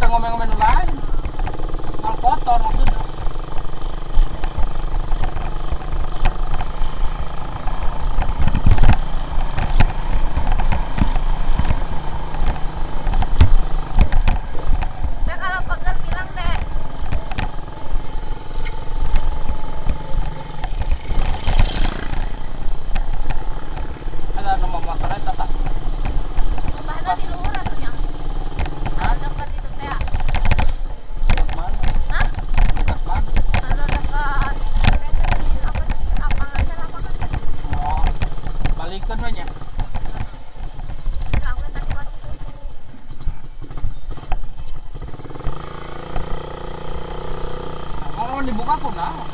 sampai ngomel-ngomel lain. Mal kotor maksudnya. Nah, kalau pegel bilang deh. Ada nomor motornya tetap. Mana di luhur atunya? Dekat itu teh. Dekat mana? Hah? Dekat mana? Kalau dekat apa sih? Lapangannya lapangan. Oh, balikan we nya. Kamu tadi warung tutup. Nah, dibuka kunaon?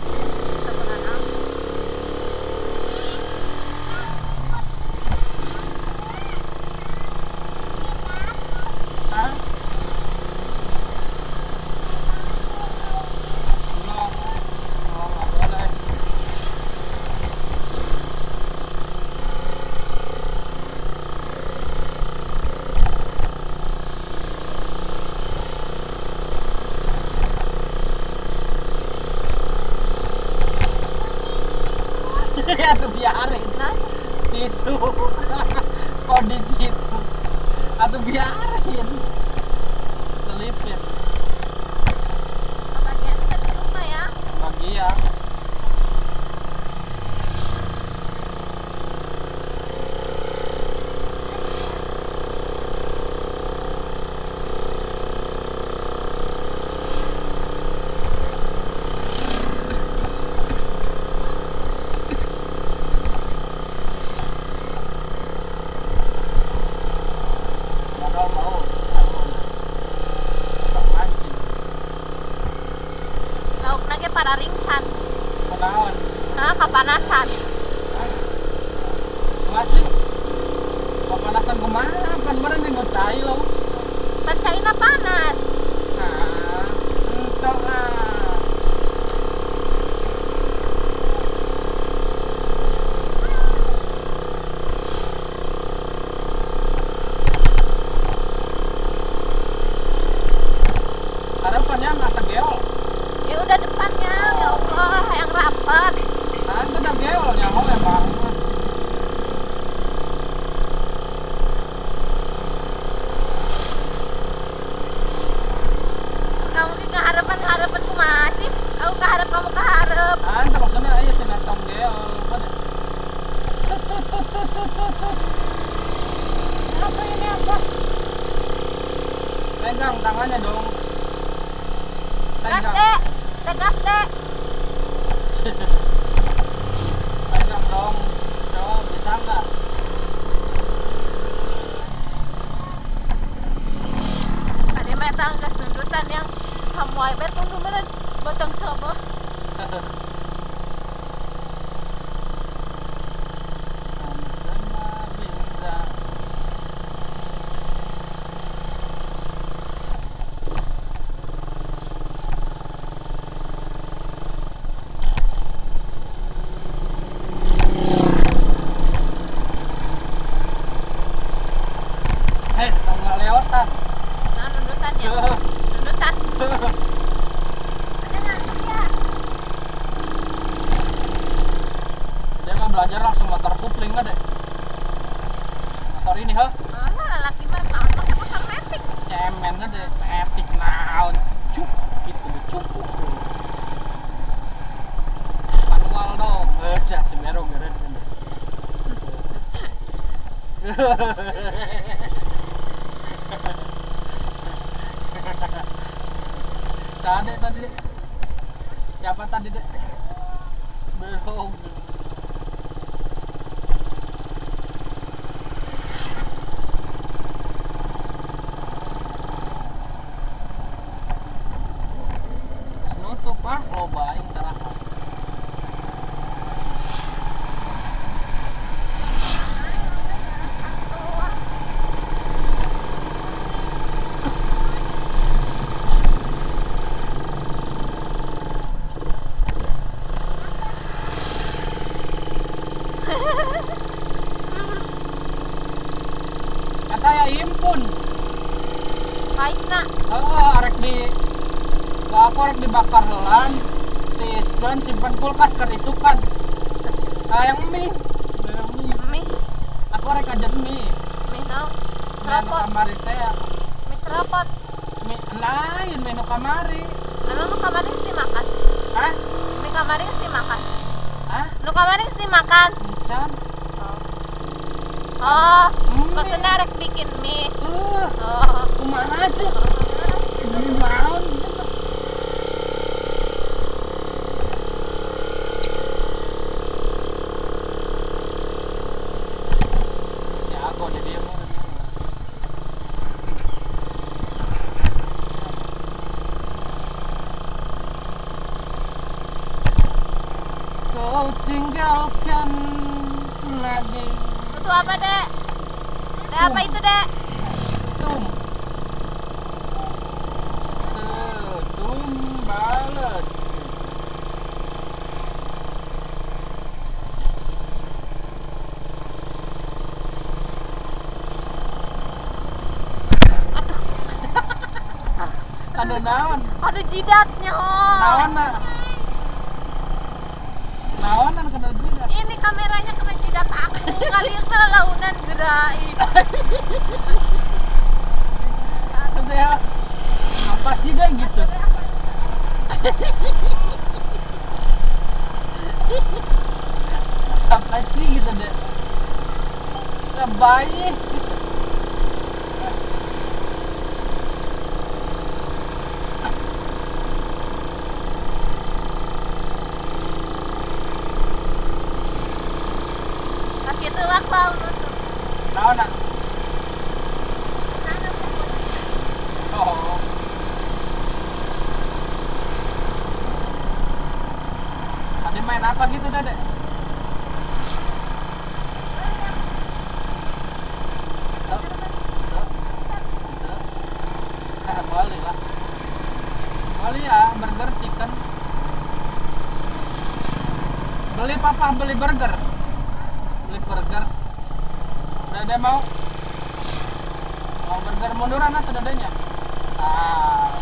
Atau biarin tisu kondisi itu atau biarin selipin kebagian kita di rumah ya, bagian para ringsan. Kunaon? Nah, kapanasan. Masih. Kapanasan kumaha? Kan meureun nu cai lo. Pan caina panas. Nah, entok ah. Harapannya nggak segeol. Ya udah depannya, ya Allah, yang rapat. Nah, itu udah geolnya, mau emang. Kamu ke harapan-harapanku masih, aku keharap kamu keharap. Ah, itu maksudnya ayo sinetron geol. Mana? Tut tut tut tut tut tut. Apa ini apa? Pegang tangannya dong. Gas dek, tegas dek. Pegang dong, coba bisa nggak? Tadi mah tanggas tundutan yang semua bet tundu meureun botong sobo. Leotan. Nah, nundutan ya. Nundutan. Ada ngantuk ya. Dia mah belajar langsung motor kupling ada. Motor ini, hah? Ah, laki mah naon pakai motor metik. Cemen ada, metik naon. Cuk gitu, cukup. Manual dong. Geus ya si Mero geureun. Tadi tadi siapa tadi dek? Belum. Terus nutup ah, loba aing tarah. Kata ya impun. Paisna. Heeh, arek di aku arek dibakar heulan, tiiskeun simpen kulkas keur isukan. Hayang mie. Hayang mie. Mie. Aku arek aja mie. Mie naon? Mie nu kamari teh. Mie serapot. Mie lain mie nu kamari. Emang nu kamari geus dimakan? Hah? Mie kamari geus dimakan? Hah? Nu kamari geus dimakan? Encan. Oh, maksudnya rek bikin mie. Oh, kumaha sih? Mie naon? Si Ago jadi dia mau. Kau tinggalkan lagi. Itu apa, Dek? Dek, apa itu, Dek? Tum. Setum bales. Aduh. Aduh, naon? Aduh jidatnya, oh. Naon, nah. Naonan kena jidat. Ini kameranya kena jidat aku. Kalian kena launan gerai. Ya, apa sih deh gitu? Apa sih gitu deh? Bayi. Oh. Tadi main apa gitu, Dede? Boleh lah. Boleh ya, burger chicken. Beli papa, beli burger. Beli burger. Dede mau burger munduran atau dadanya? Ah.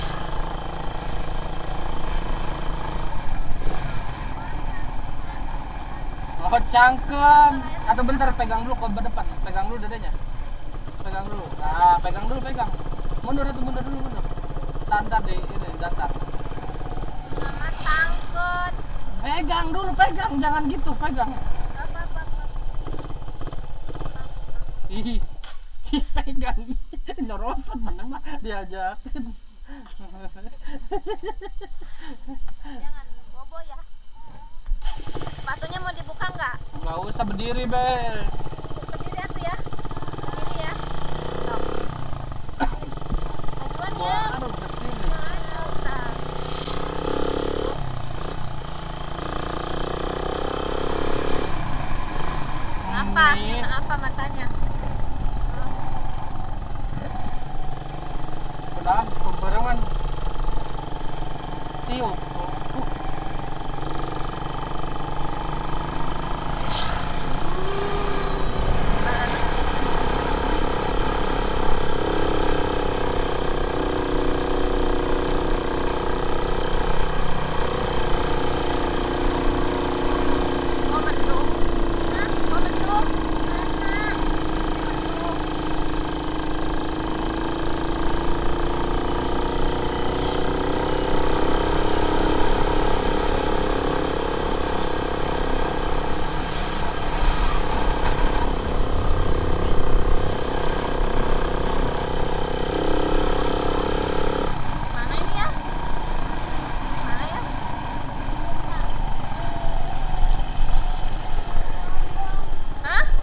Oh, cangkem. Atau bentar, pegang dulu ke depan, pegang dulu dadanya. Pegang dulu. Nah, pegang dulu, pegang. Mundur atau mundur dulu, mundur. Tantar di ini datar. Sama tangkut. Pegang dulu, pegang, jangan gitu, pegang. Ih, pegang, nyorosot mana mah diajakin. Jangan bobo ya. Sepatunya mau dibuka nggak? Nggak usah, berdiri, Bel. Berdiri aku ya. Berdiri ya. Majuan ya. Aduh, kesini. Kenapa? Kenapa matanya? Udah, pembarengan tiup.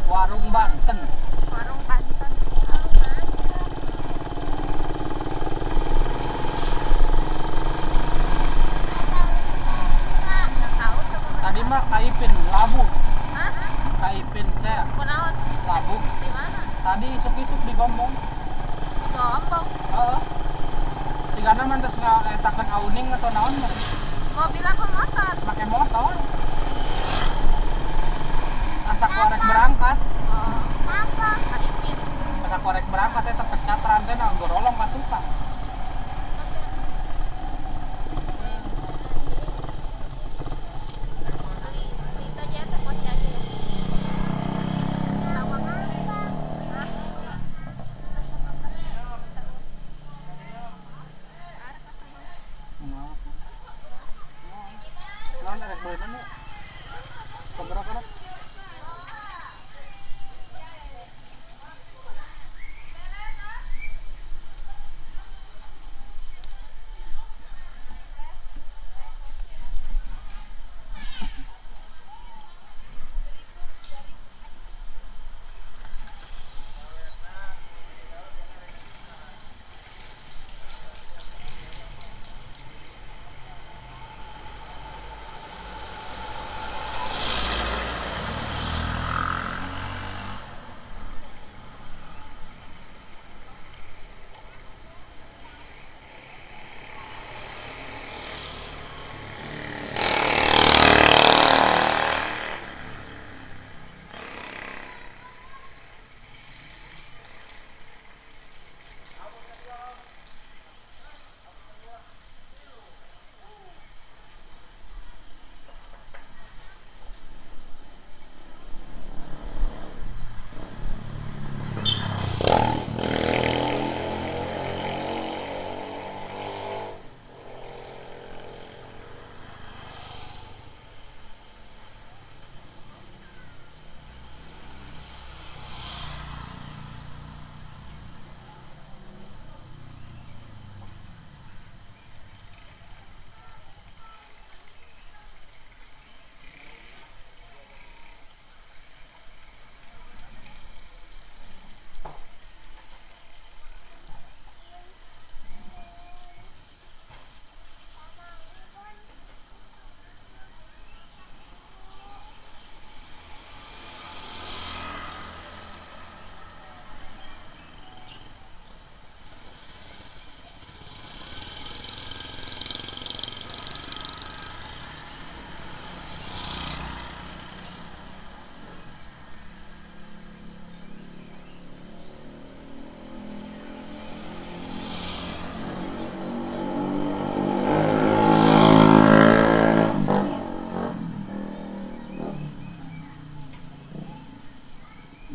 Warung Banten. Warung Banten. Tadi mah Kaipin labu. Hah? Kaipin teh. Kunaon? Labu. Di mana? Tadi isuk-isuk di Gombong. Di Gombong. Heeh. Sigana mah geus ngaetakeun auning atau naon mah. Mobil apa motor? Pakai motor. Asa korek berangkat. Oh. Apa? Kaipin. Asa korek berangkat eta pecat rantena gorolong ka tukang. Rek beli mana? Keberapa rek?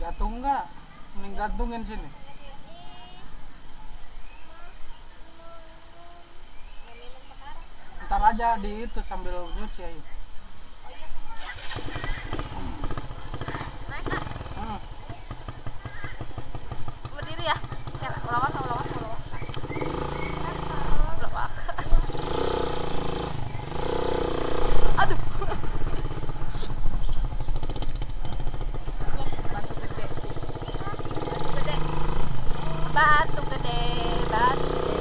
Jatuh enggak? Mending gantungin sini. Ntar aja di itu sambil nyuci aja. Naik ah. Berdiri ya. Lawak, lawak, lawak. Lawak. Aduh. Batu gede. Batu gede. Batu gede, batu gede.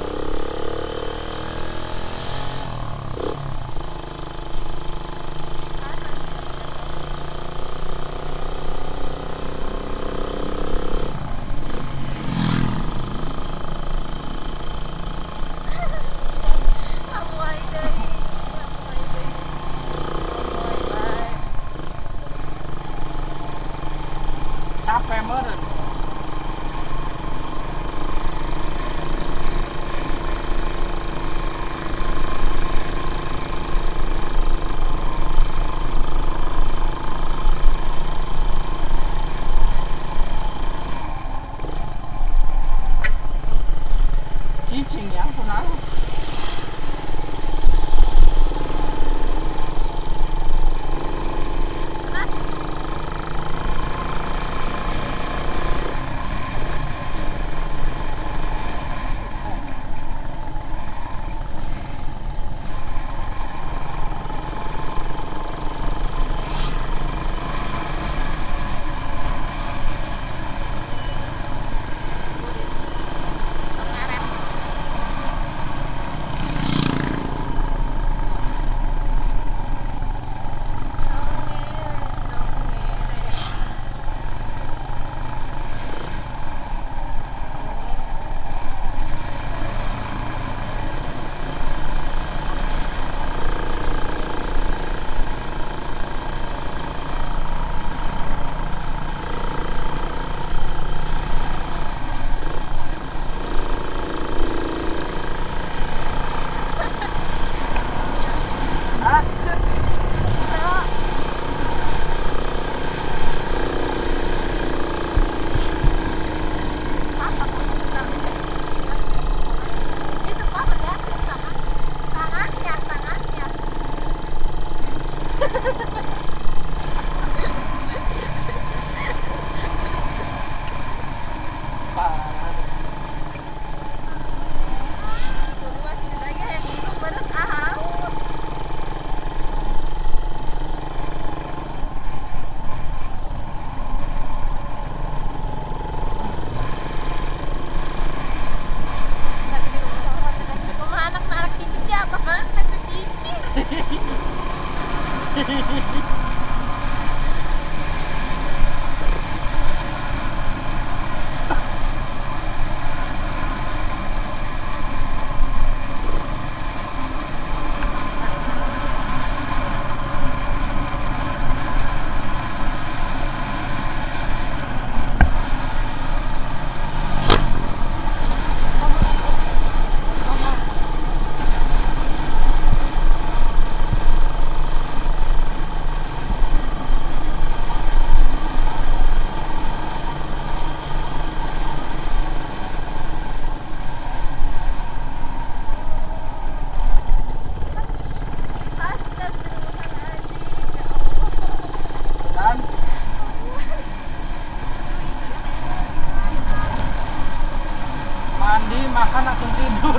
Makan langsung tidur.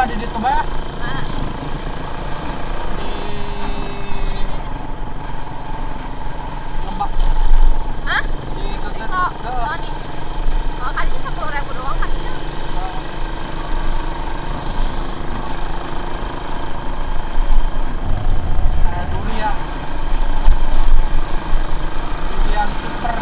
Di situ bah. Di Lebak. Hah? Di Sony. Oh, kalinya 10.000 doang kalinya. Durian. Durian super.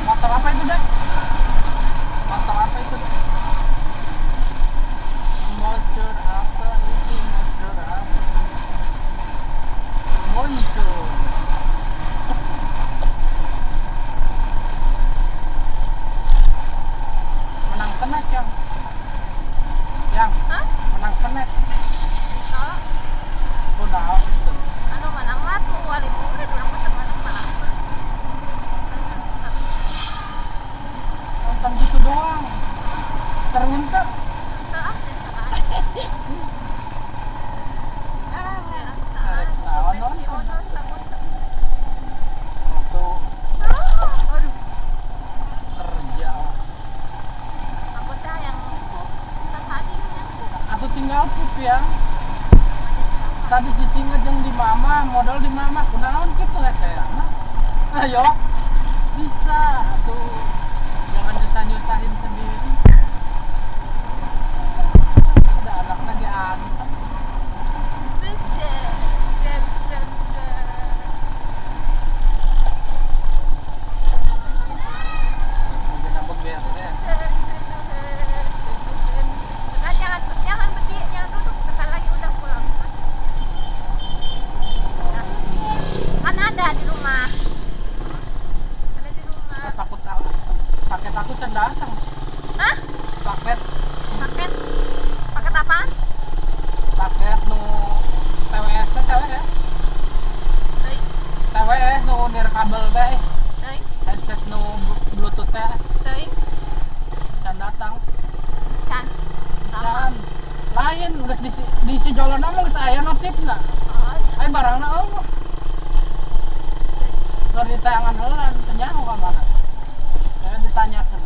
Motor apa itu, Dek? Motor apa itu, Dek? Motor apa itu? Motor apa? Muncul. Menang snack yang. Yang. Hah? Menang snack. Udah. Anu menang mah tuh wali murid urang mah teu menang malah. Nonton gitu doang. Seru henteu? Henteu ah, Arek naon nonton. Waktu aduh kerja. Aku teh yang tadi atau tinggal pup ya. Tadi cicing jeung di mama, modal di mama, kunaon kitu hese mah. Ayo. Bisa tuh. Jangan nyusah-nyusahin sendiri. Ada anaknya diantar. Bisa. Bisa. Jangan berdiri, jangan duduk, bentar lagi udah pulang. Kan ada di rumah. Ada di rumah. Takut paket aku can datang. Hah? Paket. Paket. Paket apa? Paket nu TWS TWS. TWS nu nirkabel teh. Headset nu Bluetooth teh. Can datang. Can. Can. Lain geus di si jolona mah geus aya notifna. Oh. Aya barangna eueuh. Keur ditayangan heula teu nyaho ka mana. Saya ditanyakeun.